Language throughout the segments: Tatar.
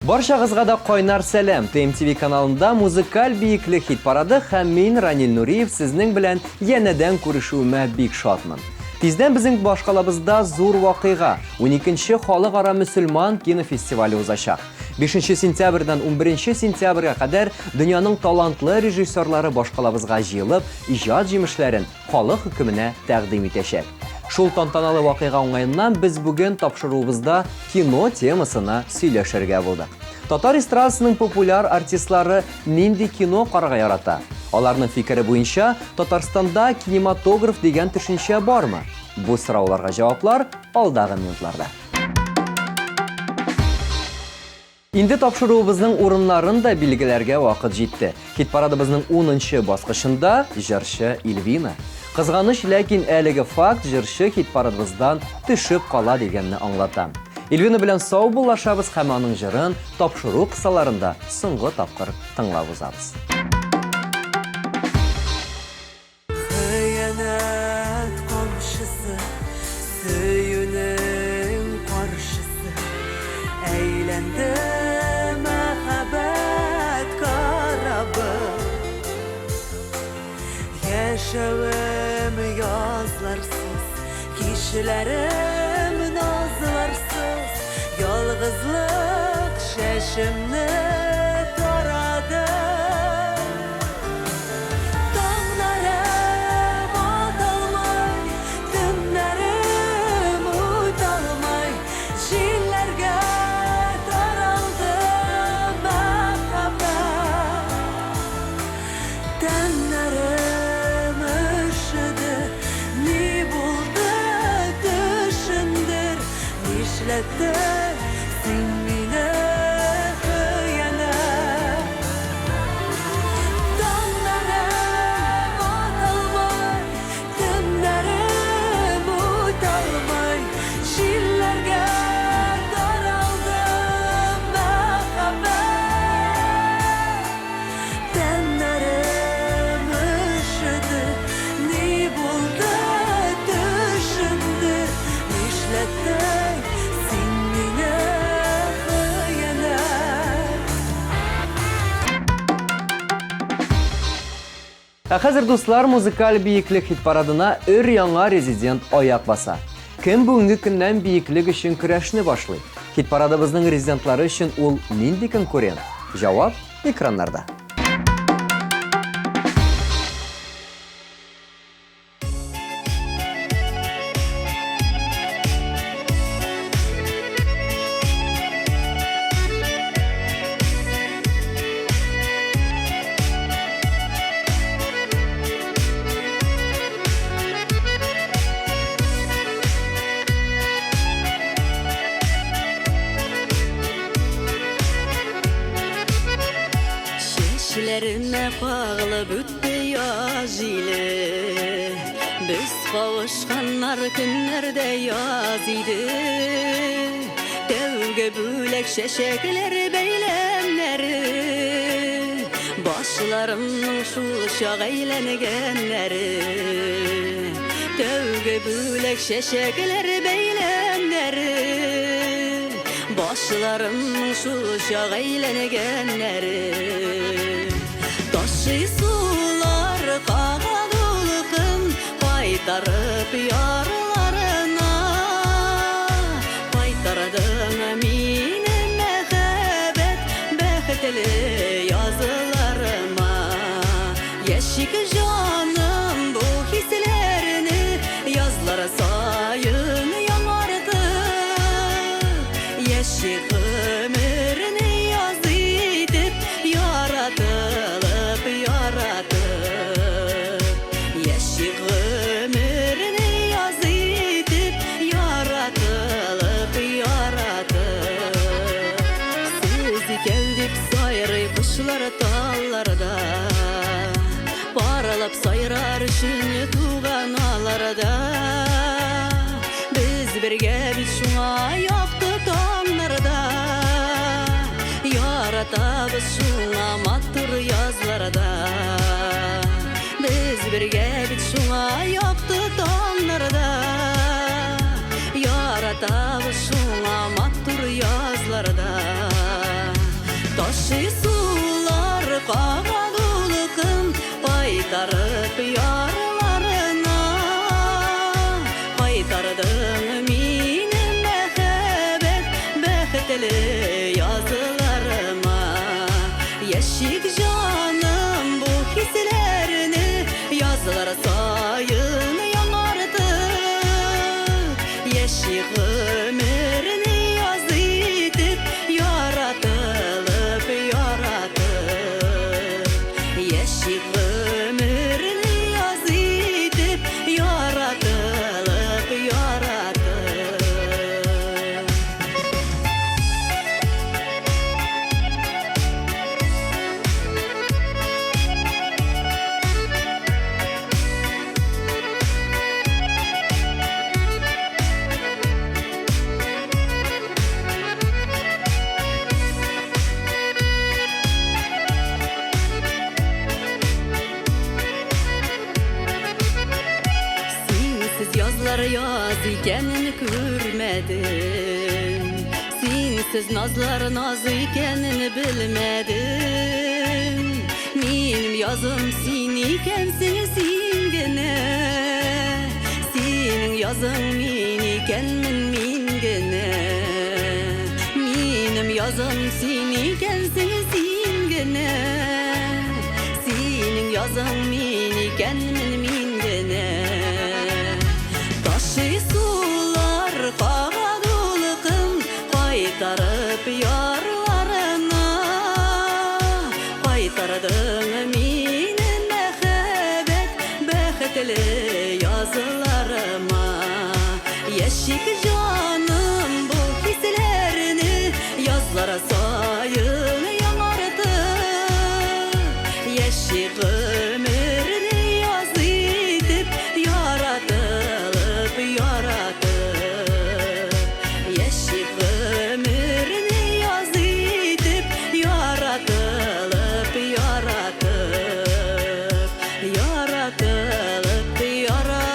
Барчагызга да кайнар сәлам! ТМТВ каналында музыкаль биеклек хит-парады һәм мин, Ранил Нуриев, сезнең белән янәдән күрешүемә бик шатмын. Тиздән безнең башкалабызда зур вакыйга, 12нче халыкара мөселман кинофестивале узачак. 5 сентябрьдән 11 сентябрьгә кадәр дөньяның талантлы режиссерлары башкалабызга җыелып, иҗат җимешләрен халык хөкеменә тәкъдим итәчәк. Шул тантаналы вакыйга уңаеннан без бүген тапшыруыбызда кино темасына сөйләшергә булдык. Татар эстрадасының популяр артистлары нинди кино карарга ярата? Аларның фикере буенча, Татарстанда кинематограф дигән төшенчә бармы? Бу сорауларга җаваплар алдагы минутларда. Инде тапшыруыбызның урыннарын да билгеләргә вакыт җитте. Хит-парадыбызның унынчы баскычында җырчы Ильвина. Кызганыч, ләкин әлеге факт җырчы хит-парадыбыздан төшеп кала дигәнне аңлата. Ильвина белән саубуллашабыз һәм аның җырын тапшыру кысаларында соңгы тапкыр тыңлап узабыз. Хыянәт камчысы, сөюнең каршысы, Әйләнде мәхәббәт корабы. Яшәвем язларсыз, кичләрем назларсыз, Ялгызлык чәчемне тарады. Таңнарым аталмай, төннәрем үталмай, Җилләргә таралды мәхәббәт. Тәннәрем өшеде, ни булды төшемдер, Нишләттең син мине, хыянәт? Таңнарым аталмай, төннәрем үталмай, Җилләргә таралды мәхәббәт. Тәннәрем өшеде, ни булды төшемдер, Нишләттең син мине, хыянәт? Ә хәзер, дуслар, музыкаль биеклек хит-парадына өр-яңа резидент аяк баса. Кем бүгенге көннән биеклек өчен көрәшне башлый? Хит-парадыбызның резидентлары өчен ул нинди конкурент? Җавап экраннарда. Чәчләремә кагылып үтте яз җиле. Без кавышканнар көннәрдә яз иде. Тәүге бүләк чәчәкләр бәйләмнәре. Башларымның шул чак әйләнгәннәре. Тәүге бүләк чәчәкләр бәйләмнәре. Башларымның шул чак әйләнгәннәре. Ташый сулар кага дулкын, Кайтарып ярларына. Кайтардың мине мәхәббәт Бәхетле язларыма. Яшик җаным бу хисләрне Язлар саен яңартып. Яшик гомерне яз итеп, Яратылып, яратып. Яшик гомерне яз итеп, Яратылып, яратып. Сез икәү дип сайрый кошлар талларда, Паралап сайрар өчен туган аларда. Без бергә бит шуңа якты таңнарда, Яратабыз шуңа матур язларда. Без бергә бит шуңа якты таңнарда, Яратабыз шуңа матур язларда. Яши гомерне яз итеп, яратылып, яратып. Яши гомерне яз итеп, яратылып, яратып. Синсез язлар яз икәнен күрмәдем. Синсез назлар наз икәнен белмәдем. Минем язым син икәнсең, син генә. Синең язың мин икәнмен, мин генә. Минем язым син икәнсең, син генә. Синең язың мин икәнмен, мин генә. Ташый сулар, кага дулкын, кайтарып ярларына. Кайтардың мине мәхәббәт, бәхетле язларыма. Яшик җаным бу хисләрне язлар саен яңартып. Яши гомерне яз итеп, яратылып, яратып. Яши гомерне яз итеп, яратылып, яратып. Яратылып, яратып.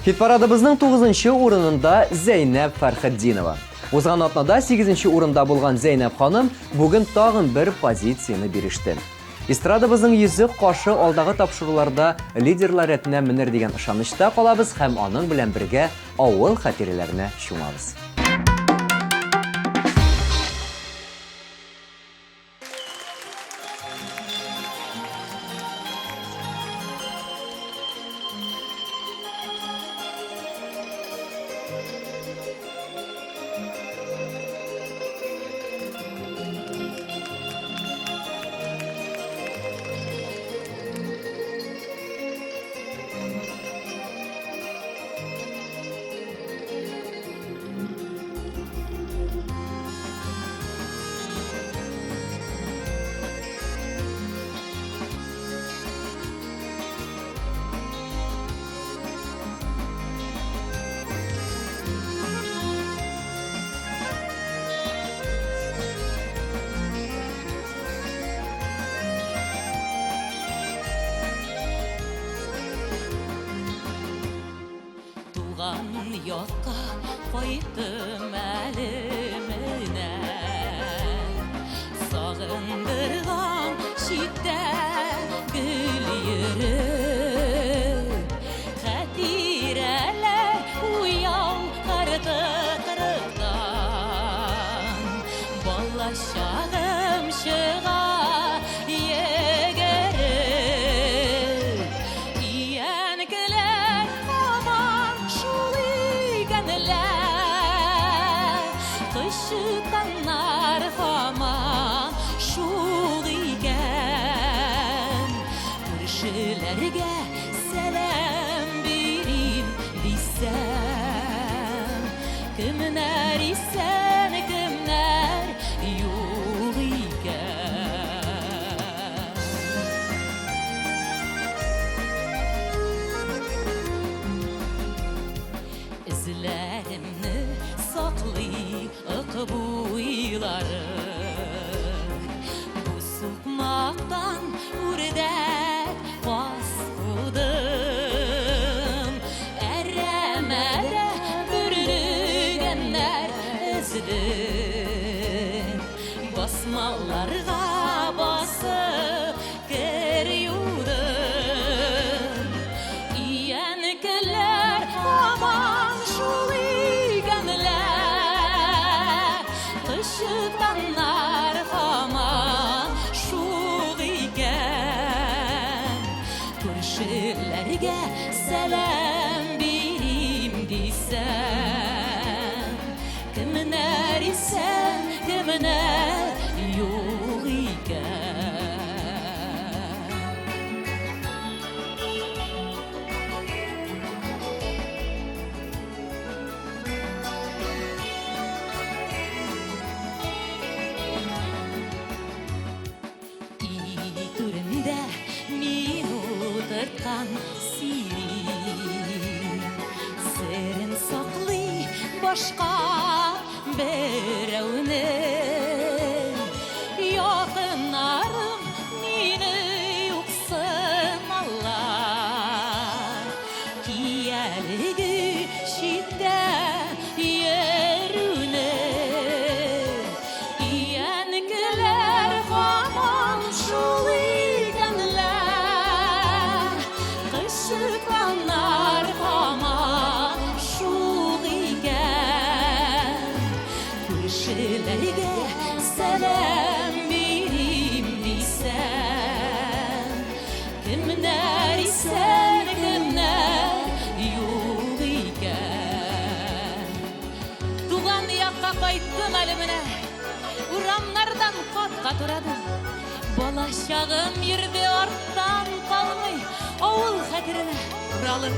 Хит-парадыбызның 9 урынында Зәйнәб Фәрхетдинова. Узган атнада 8 урында булган Зәйнәб ханым бүген тагын бер позицияне биреште. Эстрадабызның йөзе кашы алдагы тапшыруларда лидерлар рәтенә менер дигән ышанычта калабыз һәм аның белән бергә авыл хатирәләренә чумабыз. Туган якка кайттым әле менә. Сагындырган читтә гөл йөреп. Хатирәләр уяу кырыктан. Бала чагым чыга йөгереп. Өянкеләр һаман шул икәнләр. Кычытканнар һаман шул икән. Күршеләргә сәлам бирим дисәм, кемнәр исән, кемнәр юк икән. Эзләремне саклый Ык буйлары. Бу сукмактан үрдәк, каз кудым. Әрәмәдә бөрлегәннәр эздем. Чумалларга басып кер юдым. Өянкеләр һаман шул игәнләр, Кычытканнар һаман шул икән. Күршеләргә сәлам бирим дисәм, Кемнәр исән, кемнәр юк икән. Өй түрендә мин утырткан сирень Серен саклый башка берәүнең. Якыннарым мине юксыналар, Киялеге читтә йөрүне. Өянкеләр һаман шул икәнләр, Кычытканнар һаман шул икән. Күршеләргә сәлам бирим дисәм, Кемнәр исән, кемнәр юк икән. Туган якка кайттым әле менә, Урамнардан кат-кат урадым. Бала чагым йөрде арттан калмый, Авыл хәтеренә уралып.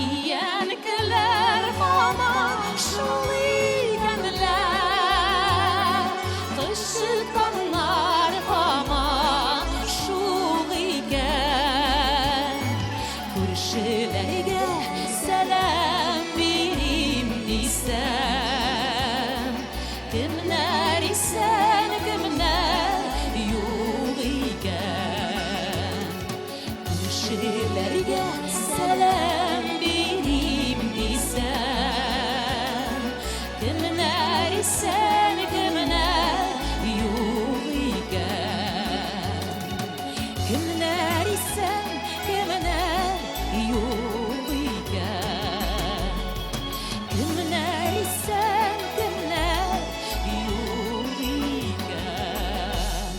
Өянкеләр һаман шул икәнләр, Кычытканнар һаман шул икән. Күршеләргә сәлам бирим дисәм, Кемнәр исән, кемнәр юк икән. Күршеләргә сәлам бирим дисәм, Кемнәр исән, кемнәр юк икән. Кемнәр исән, кемнәр юк икән. Кемнәр исән, кемнәр юк икән.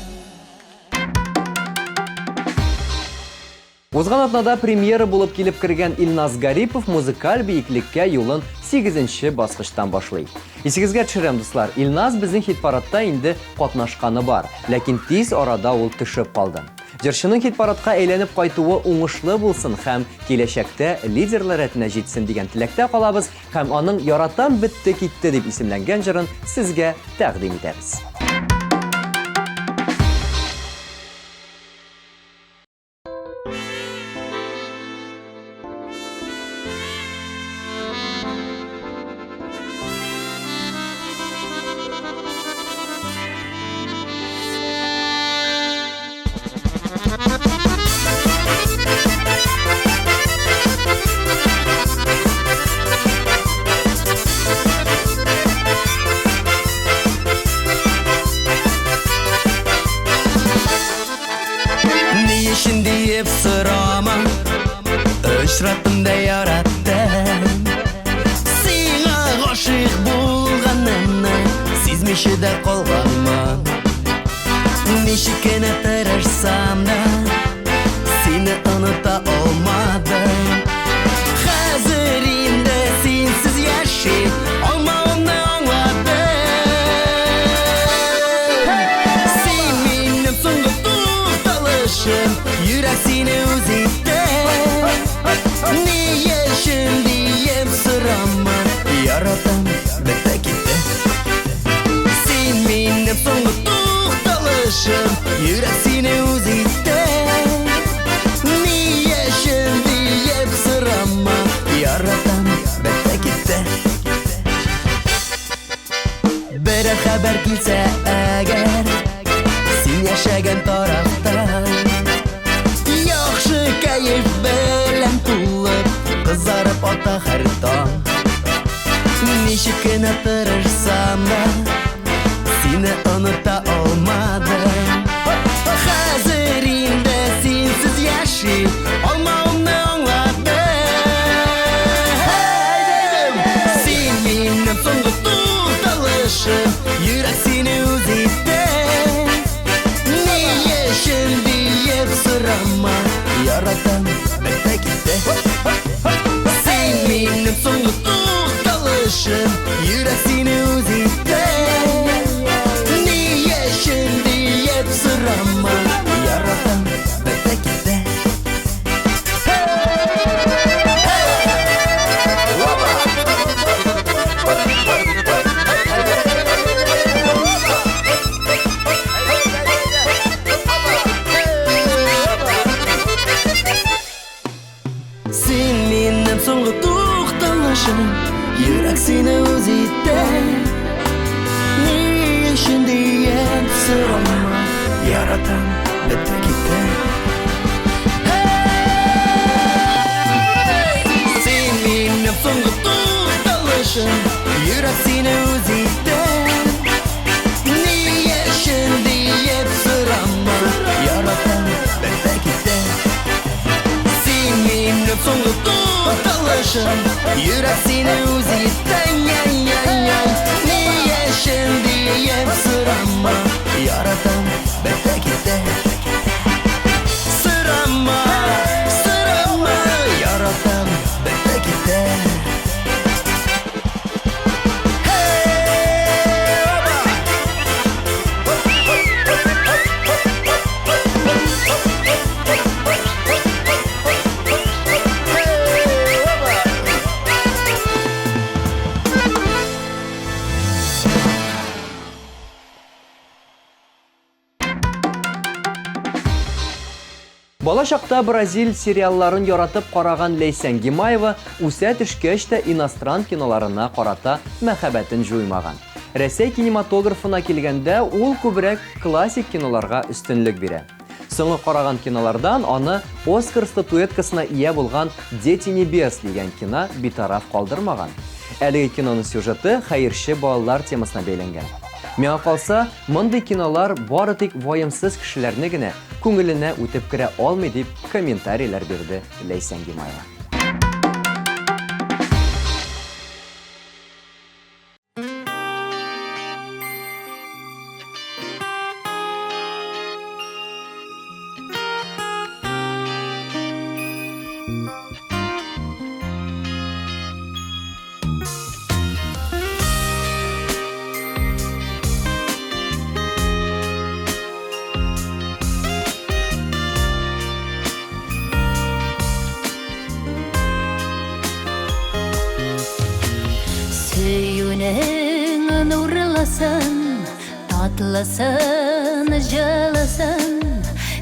Узган атнада премьера булып килеп кергән Илназ Гарипов музыкаль биеклеккә юлын 8 баскычтан башлый. Исегезгә төшерәм, дуслар, Илназ безнең хит-парадта инде катнашканы бар, ләкин тиз арада ул төшеп калды. Җырчының хит-парадка әйләнеп кайтуы уңышлы булсын һәм киләчәктә лидерлар рәтенә җитсен дигән теләктә калабыз һәм аның «Яратам бетте китте» дип исемләнгән җырын сезгә тәкъдим итәбез. Ни өчен диеп сорама, Очраттым да яраттым. Сиңа гашыйк булганымны Сизмичә дә калганмын. Ничек кенә тырышсам да, Сине оныта алмадым. Хәзер инде синсез яши алмавымны аңладым. Син минем соңгы тукталышым, Йөрәк сине үз итте. Ни өчен диеп сорама, Яратам, бетте китте. Син минем соңгы тукталышым, Йөрәк сине үз итте. Ни өчен диеп сорама, Яратам, бетте китте. Берәр хәбәр килсә әгәр Син яшәгән тарафтан, Яхшы кәеф белән тулып, Кызарып ата һәр таң. Ничек кенә тырышсам да, Сине оныта алмадым. Хәзер инде синсез яши алмавымны аңладым. Син минем соңгы тукталышым, Йөрәк сине үз итте. Ни өчен диеп сорама, Яратам, бетте китте. Син минем соңгы тукталышым, Йөрәк сине үз итте. Ни өчен диеп сорама, Яратам, бетте китте. Син минем соңгы тукталышым, Йөрәк сине үз итте. Ни өчен диеп сорама, Яратам, бетте китте. Син минем соңгы тукталышым, Йөрәк сине үз итте. Ни өчен диеп сорама, Яратам, бетте китте. Син минем соңгы тукталышым, Йөрәк сине үз итте. Ни өчен диеп сорама, Яратам, бетте китте. Сорама, сорама, Яратам, бетте китте. Бала чакта Бразил сериалларын яратып караган Ләйсән Гимаева үсә төшкәч тә иностран киноларына карата мәхәббәтен җуймаган. Рәсәй кинематографына килгәндә, ул күбрәк классик киноларга өстенлек бирә. Соңгы караган кинолардан аны Оскар статуэткасына ия булган «Дети небес» дигән кино битараф калдырмаган. Әлеге киноның сюжеты хәерче балалар темасына бәйләнгән. Миңа калса, мондый кинолар бары тик ваемсыз кешеләрне генә күңеленә үтеп керә алмый, дип комментарийлар бирде Ләйсән Гимаева. Сөюнең нурлысын, татлысын, җылысын,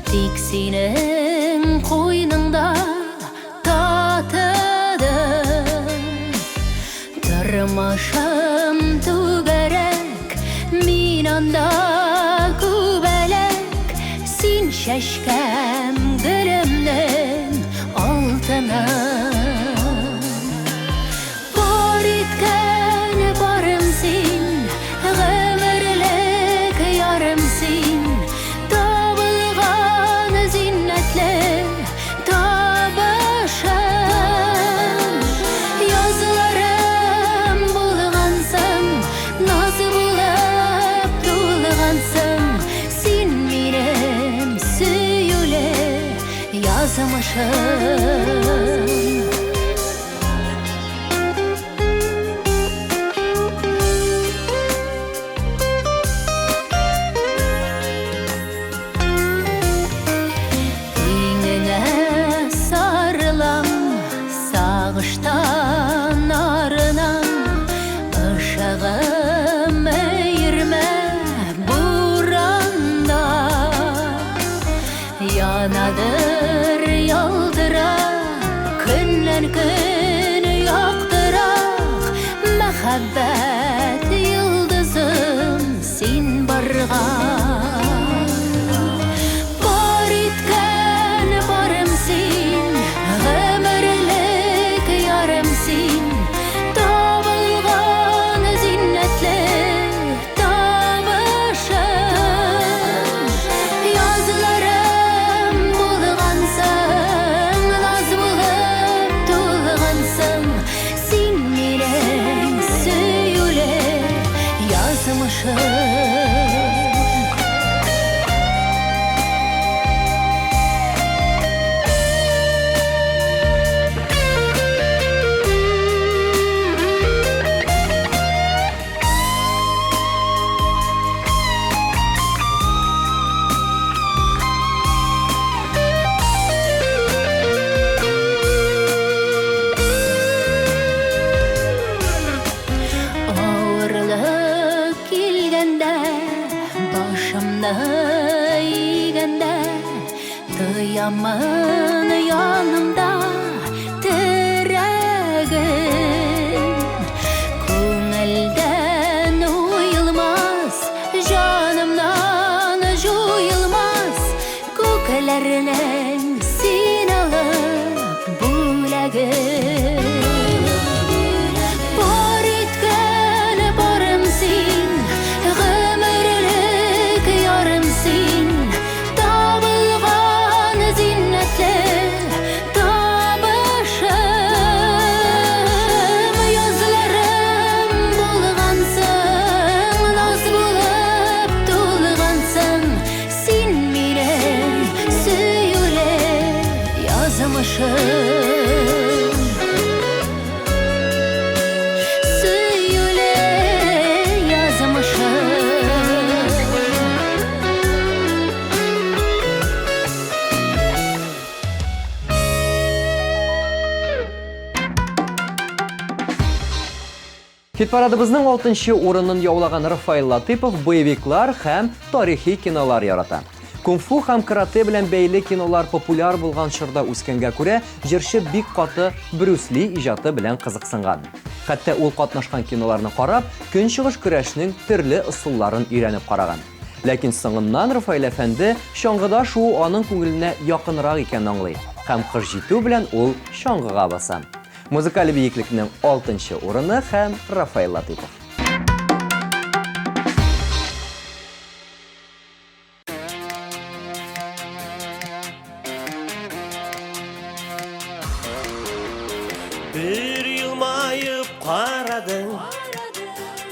тик синең куйныңда татыдым. Тормышым түгәрәк, мин анда күбәләк, син чәчкәм гөлемнең алтыны. Бар иткән барым син, гомерлек ярым син, табылган зиннәтле табышым. Язларым булгансың, наз булып тулгансың, син минем сөюле язмышым. Иңеңә сарылам, сагыштан арынам, ышыгым өермә буранда. Янадыр ялтырап, көннән көн яктырак, мәхәббәт йолдызың. чыгар. Бар иткән барым син, гомерлек ярым син, табылган зиннәтле табышым. Язларым булгансың, наз булып тулгансың, син минем сөюле язмышым. Авырлык килгәндә, башымны игәндә, тоямын янымда терәген. Күңелдән уелмас, җанымнан җуелмас, күкләрнең син алып бүләген. Бар иткән барым син, гомерлек ярым син, табылган зиннәтле табышым. Язларым булгансың, наз булып тулгансың, син минем сөюле язмышым. Сөюле язмышым. Хит-парадыбызның 6 урынын яулаган Рафаэль Латыпов боевиклар һәм тарихи кинолар ярата. Кунг-фу һәм карате белән бәйле кинолар популяр булган чорда үскәнгә күрә, җырчы бик каты Брюс Ли иҗаты белән кызыксынган. Хәтта ул катнашкан киноларны карап, көнчыгыш көрәшнең төрле ысулларын өйрәнеп караган. Ләкин соңыннан Рафаэль әфәнде чаңгыда шуу аның күңеленә якынрак икәнен аңлый һәм кыш җитү белән ул чаңгыга баса. Музыкаль биеклекнең 6 урыны һәм Рафаэль Латыпов. Бер елмаеп карадың,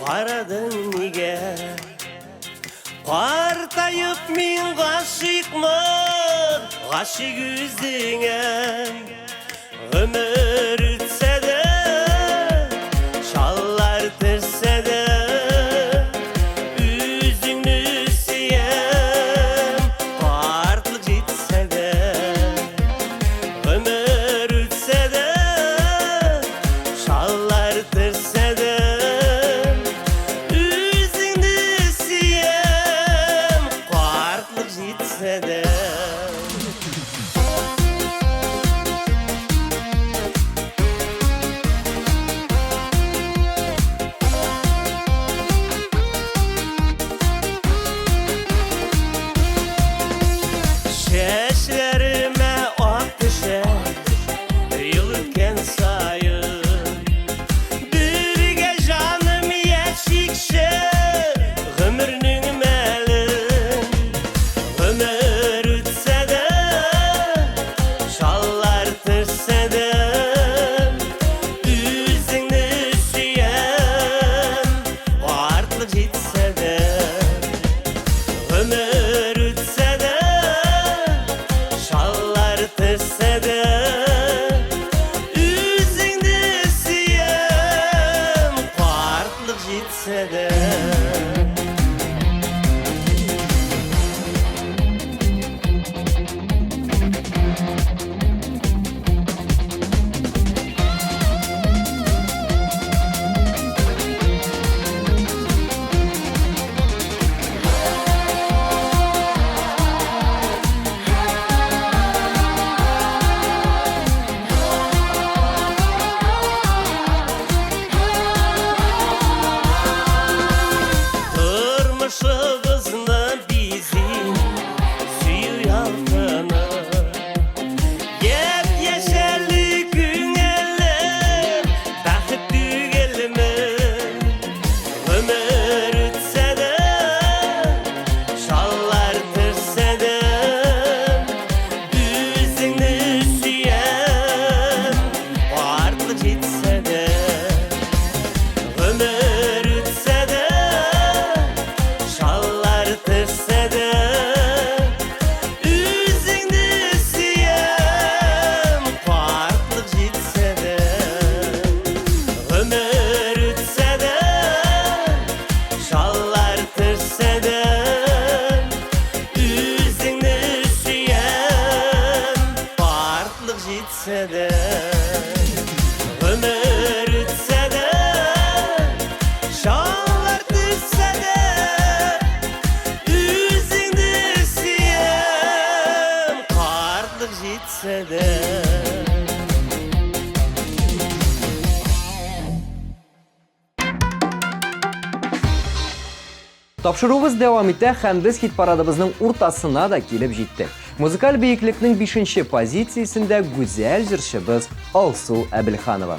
карадың нигә? Картаеп мин гашыйкмын, гашыйк үзеңә. Гомер үтсә дә, чаллар төшсә дә, үзеңне сөям, картлык җитсә дә. Гомер үтсә дә, чаллар төшсә дә, үзеңне сөям, картлык җитсә дә. Чәчләремә ак төшә, ел үткән саен. Бергә җаным яшикче, гомернең мәлен. Гомер үтсә дә, чаллар төшсә дә, үзеңне сөям, картлык җитсә дә. Гомер үтсә дә, чаллар төшсә дә, үзеңне сөям, картлык җитсә дә. Тормышыбызны Тапшыруыбыз дәвам итә һәм без хит-парадыбызның уртасына да килеп җиттек. Музыкаль биеклекнең бишенче позициясендә гүзәл җырчыбыз Алсу Әбелханова.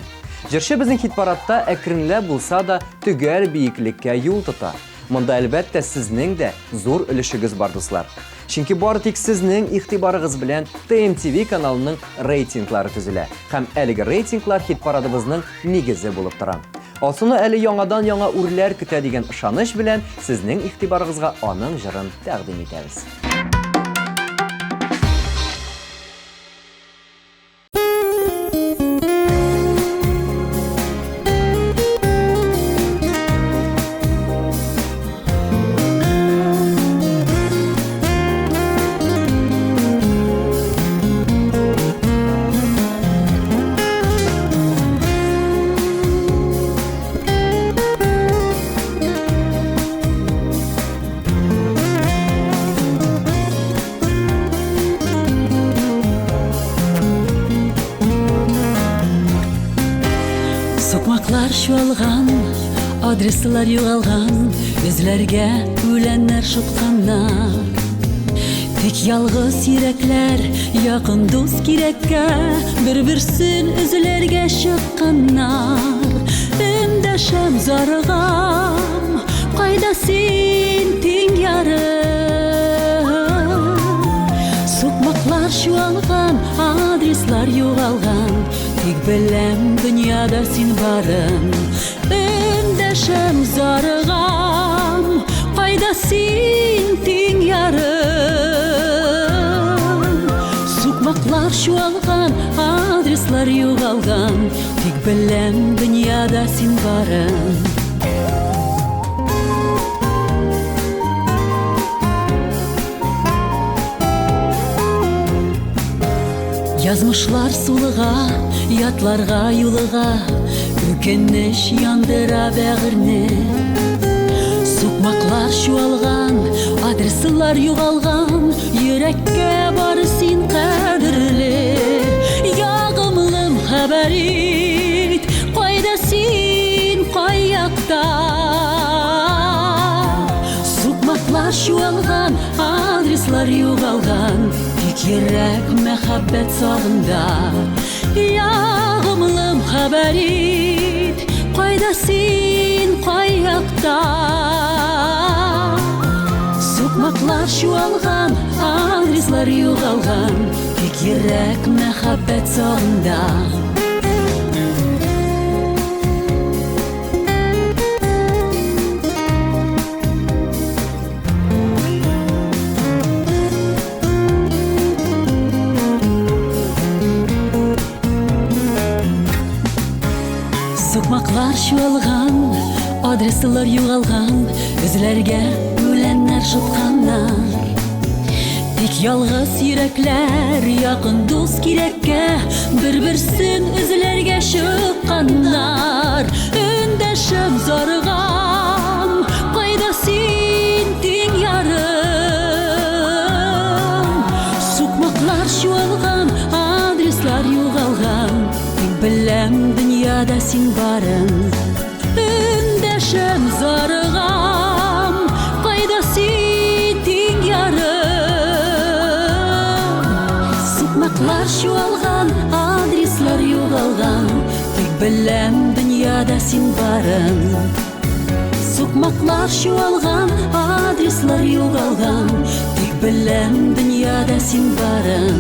Җырчы безнең хит-парадта әкренләп булса да төгәл биеклеккә юл тота. Монда, әлбәттә, сезнең дә зур өлешегез бар, дуслар. Чөнки бары тик сезнең игътибарыгыз белән TMTV каналының рейтинглары төзелә һәм әлеге рейтинглар хит-парадыбызның нигезе булып тора. Алсуны әле яңадан-яңа үрләр көтә дигән ышаныч белән сезнең игътибарыгызга аның җырын тәкъдим итәбез. Сукмаклар чуалган, адреслар югалган, Йөзләргә үләннәр шытканнар. Тик ялгыз йөрәкләр, якын дус кирәккә, Бер-берсен өзләргә чыкканнар. Эндәшәм, зарыгам, кайда син, тиң ярым? Сукмаклар чуалган, адреслар югалган, Тик беләм, дөньяда син барын. Эндәшәм, зарыгам, кайда син, тиң ярым? Сукмаклар чуалган, адреслар югалган, Тик беләм, дөньяда син барын. Язмышлар сулыга, ятларга юлыга, Үкенеч яндыра бәгырьне. Сукмаклар чуалган, адреслар югалган, Йөрәккә бары син кадерле. Ягымлым, хәбәр ит, кайда син, кай якта? Сукмаклар чуалган, адреслар югалган, Тик йөрәк мәхәббәт сагында. Ягымлым, хәбәр ит, кайда син, кай якта? Сукмаклар чуалган, адреслар югалган, Тик йөрәк мәхәббәт сагында. Сукмаклар чуалган, адреслар югалган, Эзләргә үләннәр шытканнар. Тик ялгыз йөрәкләр, якын дус кирәккә, Бер-берсен эзләргә чыкканнар. Эндәшәм, зарыгам, кайда син, тиң ярым? Сукмаклар чуалган, адреслар югалган, Тик беләм, дөньяда син барын. Эндәшәм, зарыгам, кайда син, тиң ярым? Сукмаклар чуалган, адреслар югалган, Тик беләм, дөньяда син барын. Сукмаклар чуалган, адреслар югалган, Тик беләм, дөньяда син барын.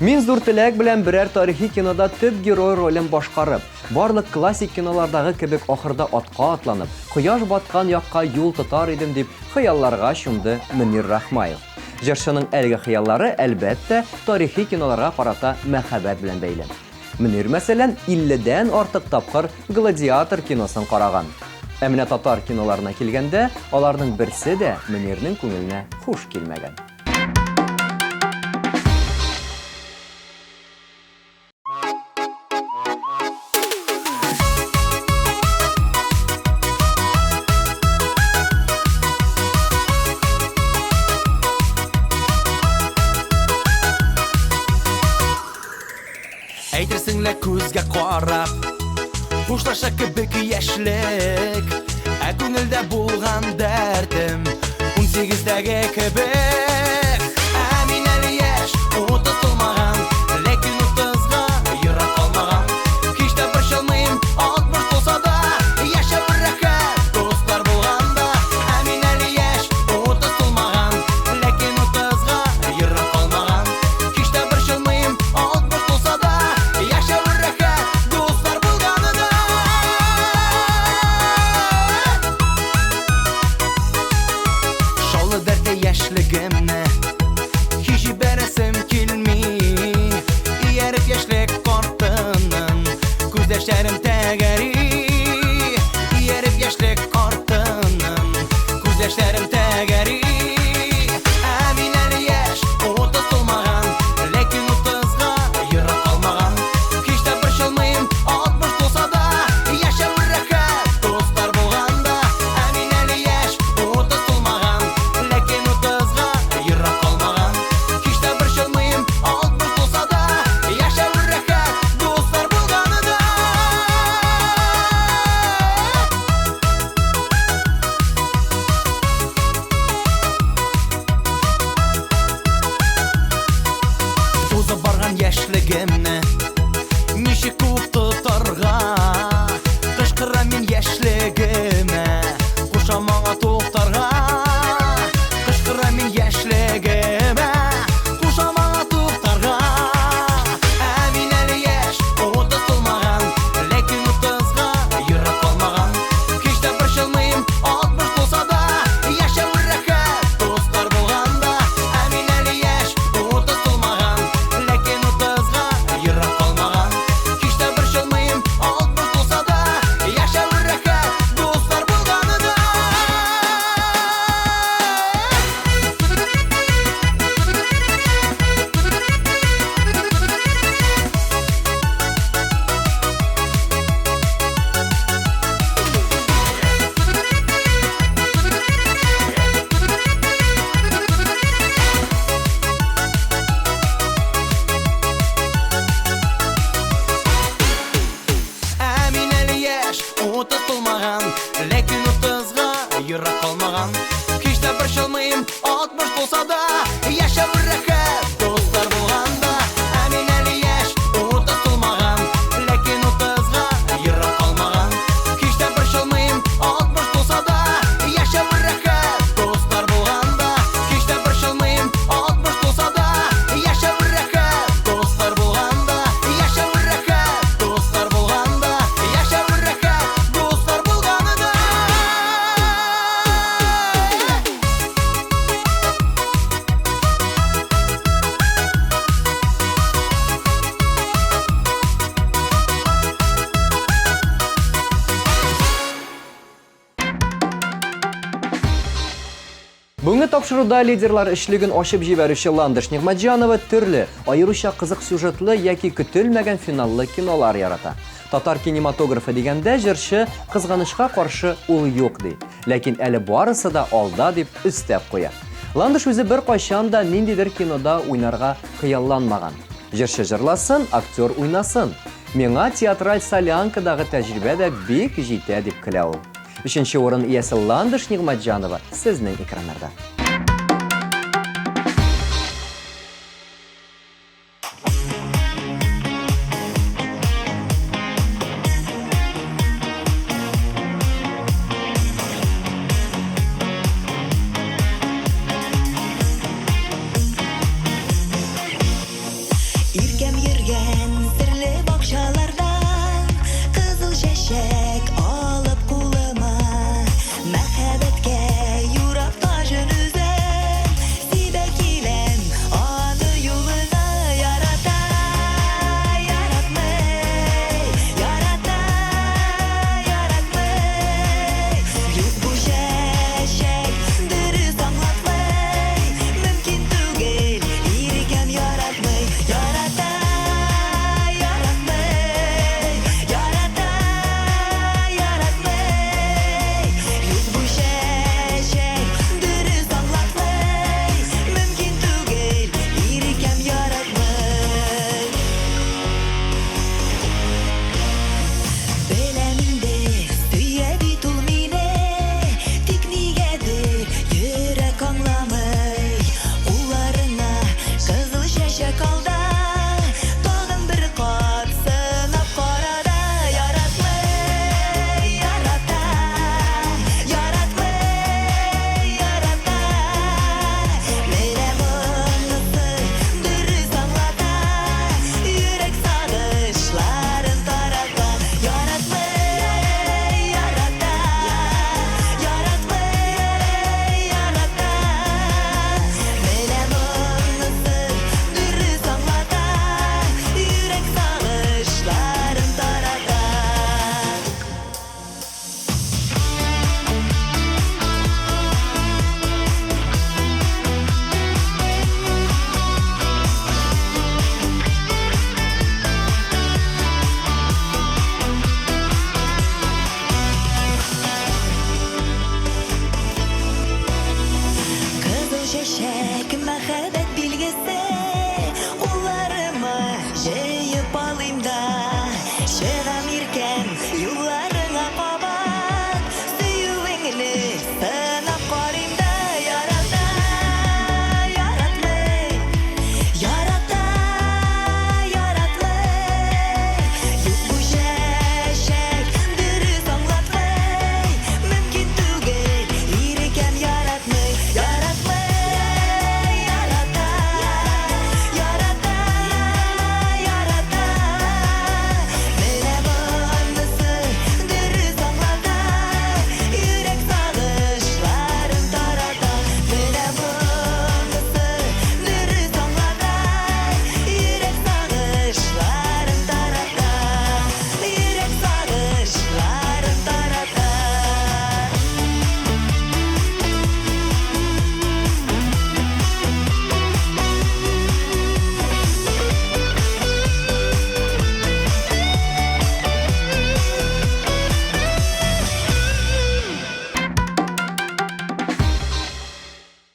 Мин зур теләк белән берәр тарихи кинода төп герой ролен башкарып, барлык классик кинолардагы кебек ахырда атка атланып, кояш баткан якка юл тотар идем дип хыялларга чумды Мөнир Рахмаев. Җырчының әлеге хыяллары, әлбәттә, тарихи киноларга карата мәхәббәт белән бәйле. Мөнир, мәсәлән, 50 дән артык тапкыр Гладиатор киносын караган. Ә менә татар киноларына килгәндә, аларның берсе дә Мөнирнең күңеленә хуш килмәгән. генә күзгә карап Хушлаша кебек яшьлек. Ә күңелдә булган дәртем 18-дәге кебек. Ә мин әле яшь, 30 тулмаган, ләкин 30-га ерак калмаган. Һич тә борчылмыйм, 60 тулса да, яшәү рәхәт, дуслар булганда. Ә мин әле яшь, 30 тулмаган, ләкин 30-га ерак калмаган. Һич тә борчылмыйм, 60 тулса да, яшәү рәхәт, дуслар булганда. Шаулы дәртле яшьлегемне һич җибәрәсем килми. Ияреп яшьлек картыннан күз яшьләрем тәгәри. Ияреп яшьлек картыннан күз яшьләрем тәгәри. Ә мин әле яшь, 30 тулмаган, ләкин 30-га ерак калмаган. Һич тә борчылмыйм, 60 тулса да, яшәү рәхәт, дуслар булганда. Ә мин әле яшь, 30 тулмаган, ләкин 30-га ерак калмаган. Һич тә борчылмыйм, 60 тулса да, яшәү рәхәт, дуслар булганда. Узып барган яшьлегемне ничек куып тотарга? Кычкырам мин яшьлегемә, кушам аңа туктарга. Кычкырам мин яшьлегемә, кушам аңа туктарга. Ә мин әле яшь, 30 тулмаган, ләкин 30-га ерак калмаган. Һич тә борчылмыйм, 60 тулса да, яшәү рәхәт, дуслар булганда. Ә мин әле яшь, 30 тулмаган, ләкин 30-га ерак калмаган. Һич тә борчылмыйм, 60 тулса да, яшәү рәхәт, дуслар булганда. Ә мин әле яшь, 30 тулмаган, ләкин 30-га ерак калмаган. Һич тә борчылмыйм, 60 тулса да, яшәү рәхәт, дуслар булганда. Ә мин әле яшь, 30 тулмаган, ләкин 30-га ерак калмаган. Һич тә борчылмыйм, 60 тулса да, яшәү рәхәт, дуслар булганда. Һич тә борчылмыйм, 60 тулса да, яшәү рәхәт, дуслар булганда. Яшәү рәхәт, дуслар булганда. Яшәү рәхәт, дуслар булганда. Бүгенге тапшыруда лидерлар өчлеген ачып җибәрүче Ландыш Нигъмәтҗанова төрле, аеруча кызык сюжетлы яки көтелмәгән финаллы кинолар ярата. Татар кинематографы дигәндә җырчы кызганычка каршы ул юк ди. Ләкин әле барысы да алда дип өстәп куя. Ландыш үзе беркайчан да ниндидер кинода уйнарга хыялланмаган. Җырчы җырласын, актер уйнасын. Миңа театраль солянкадагы тәҗрибә дә бик җитә дип көлә ул. Өченче урын иясе Ландыш Нигъмәтҗанова сезнең экраннарда. Иркәм йөргән серле бакчаларда кызыл чәчәк алып кулыма, мәхәббәткә юрап таҗын.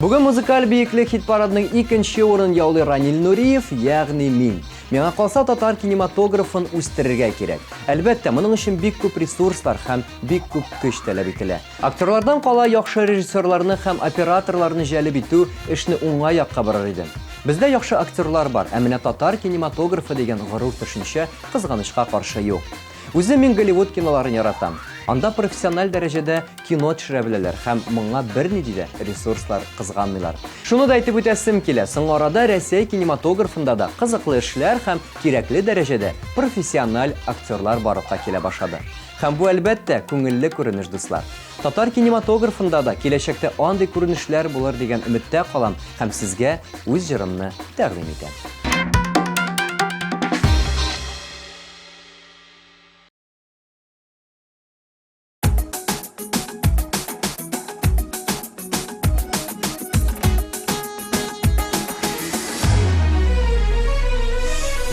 Бүген музыкаль биеклек хит-парадының икенче урынын яулый Ранил Нуриев, ягъни мин. Миңа калса, татар кинематографын үстерергә кирәк. Әлбәттә, моның өчен бик күп ресурслар һәм бик күп көч таләп ителә. Актерлардан кала яхшы режиссерларны һәм операторларны җәлеп итү эшне уңай якка борыр иде. Бездә яхшы актерлар бар, ә менә татар кинематографы дигән горур төшенчә, кызганычка каршы, юк. Үзем мин Голливуд киноларын яратам. Анда профессиональ дәрәҗәдә кино төшерә беләләр һәм моңа бернинди дә ресурслар кызганмыйлар. Шуны да әйтеп үтәсем килә, соңгы арада Рәсәй кинематографында да кызыклы эшләр һәм кирәкле дәрәҗәдә профессиональ актерлар барлыкка килә башлады. Һәм бу, әлбәттә, күңелле күренеш, дуслар. Татар кинематографында да киләчәктә андый күренешләр булыр дигән өметтә калам һәм сезгә үз җырымны тәкъдим итәм.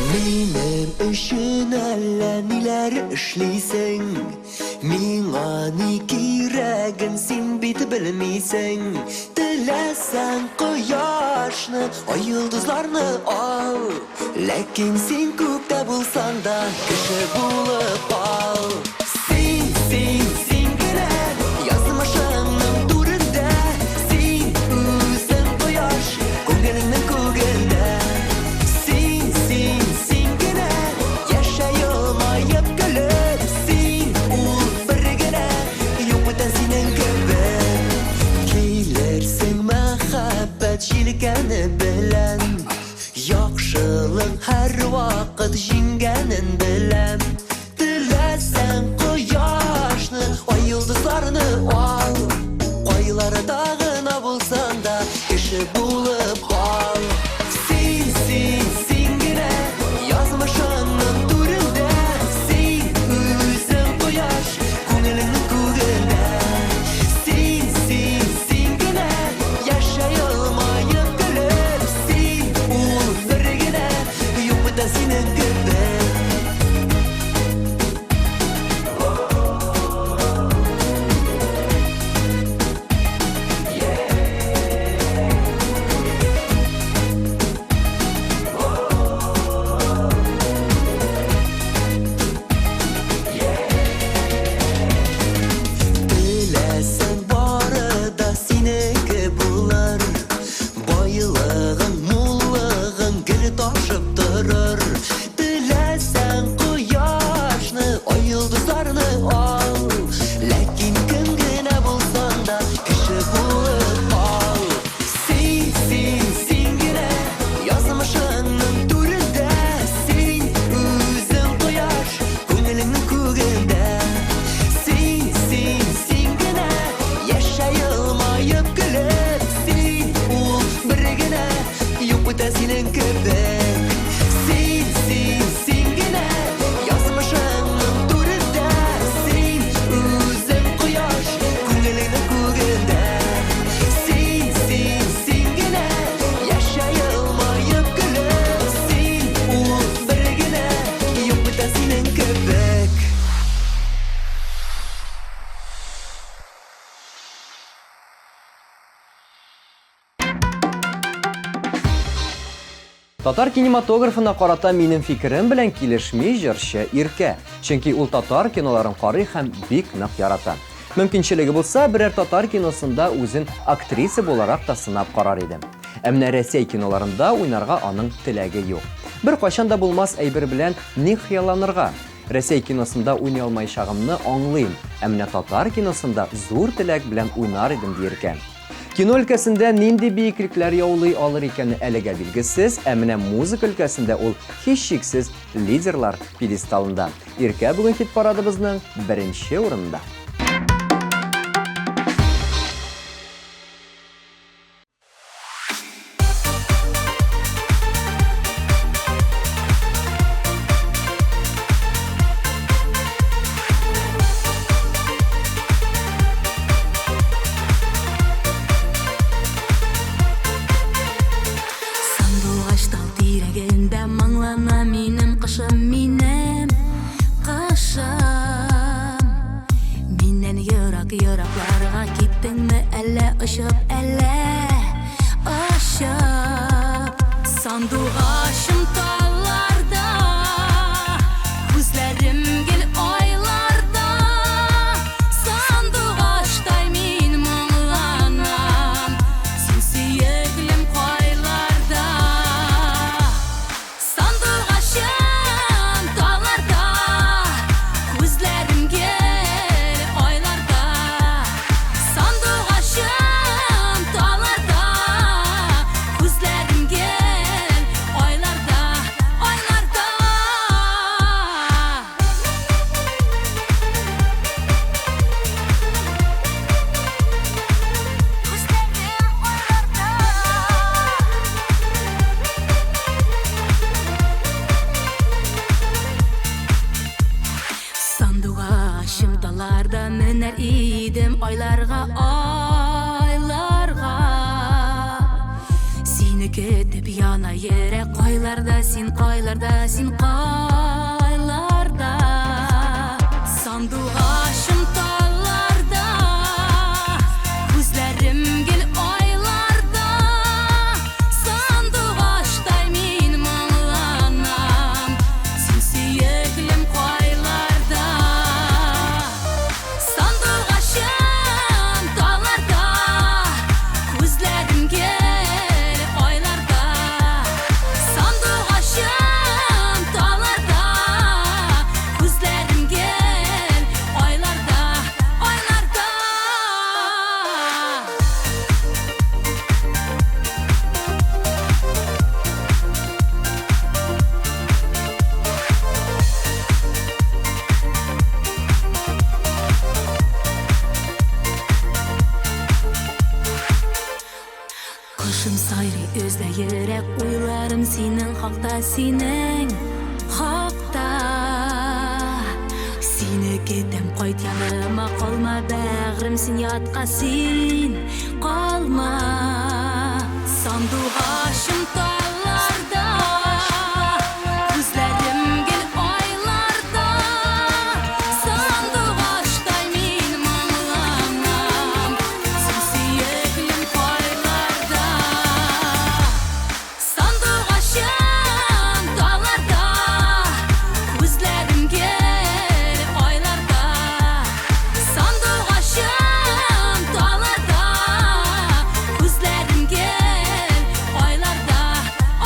Минем өчен әллә ниләр эшлисең, Миңа ни кирәген син бит белмисең. Теләсәң кояшны, ай йолдызларны ал, Ләкин син күктә булсаң да кеше булып кал. Син, син, син генә язмышыңның түрендә, Син үзең кояш, күңелеңнең күгендә. Син, син, син генә яшә елмаеп көлеп, Син ул бер генә, юк бүтән синең кебек. Килерсең мәхәббәт җилкәне белән, Яхшылык һәрвакыт җиңгәнен беләм. Теләсәң кояшны, ай йолдызларны ал, Кайларда гына булсаң да, кеше булып кал. Син, син, син генә язмышыңның түрендә, Син үзең кояш, күңелеңнең күгендә. Син, син, син генә яшә елмаеп көлеп, Син ул бер генә, юк бүтән синең кебек. Теләсәң бары да синеке булыр, Байлыгың, муллыгың гел ташып торыр. Теләсәң кояшны, ай йолдызларны ал, Ләкин кем генә булсаң да, кеше булып кал. Син, син, син генә язмышыңның түрендә, Син үзең кояш, күңелеңнең күгендә. Син, син, син генә яшә елмаеп көлеп, Син ул бер генә, юк бүтән синең кебек. Син, син, син генә язмышыңның түрендә, Син үзең кояш, күңелеңнең күгендә. Син, син, син генә яшә елмаеп көлеп, Син ул бер генә, юк бүтән синең кебек. Татар кинематографына карата минем фикерем белән килешми җырчы Иркә. Чөнки ул татар киноларын карый һәм бик нык ярата. Мөмкинчелеге булса, берәр татар киносында үзен актриса буларак та сынап карар иде. Ә менә Рәсәй киноларында уйнарга аның теләге юк. Беркайчан да булмас әйбер белән ник хыялланырга? Рәсәй киносында уйный алмаячагымны аңлыйм, ә менә татар киносында зур теләк белән уйнар идем, ди Иркә. Кино өлкәсендә нинди биеклекләр яулый алыр икәне әлегә билгесез, ә менә музыка өлкәсендә ул һичшиксез лидерлар пьедесталында. Иркә бүген хит-парадыбызның беренче урынында. Сандугач тал тирәгендә моңлана минем кышым, минем кышым. Миннән ерак еракларга киттеңме әллә очып, әллә Сандугачым талларда, күзләрем гел айларда. Сандугачтай мин моңланам, син сөеклем кайларда? Сандугачым талларда, күзләрем гел айларда. Сандугачым талларда, күзләрем гел айларда, айларда. Күзләрем айларда. Сандугачым талларда менәр идем айларга, айларга. Сине көтеп яна йөрәк, кайларда син, кайларда син, кайларда? Сандугачым талларда, күзләрем гел айларда. Сандугачтай мин моңланам, син сөеклем кайларда? Сандугачым талларда, күзләрем гел айларда. Сандугачым талларда, күзләрем гел айларда, айларда. Кошым сайрый өзлә йөрәк, уйларым синең хакта, синең хакта. Сине көтәм, кайт яныма, калма бәгърем син ятка, син калма. Сандугачым талларда, күзләрем гел айларда. Сандугачтай мин моңланам, син сөеклем кайларда? Сандугачым талларда, күзләрем гел айларда. Сандугачым талларда, күзләрем гел айларда,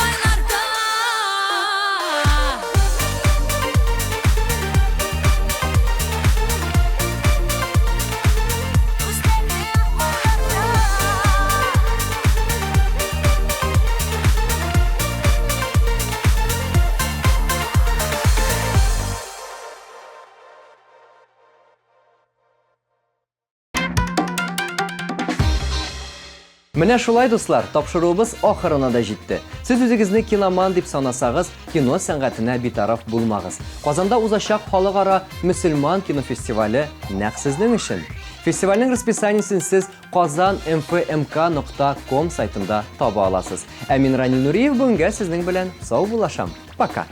айларда. Күзләрем айларда. Менә шулай, дуслар, тапшыруыбыз ахырына да җитте. Сез үзегезне киноман дип санасагыз, кино сәнгатенә битараф булмагыз. Казанда узачак халыкара мөселман кинофестивале нәкъ сезнең өчен. Фестивальнең расписаниесен сез kazanmfmk.com сайтында таба аласыз. Ә мин Ранил Нуриев бүгенгә сезнең белән саубуллашам. Пока.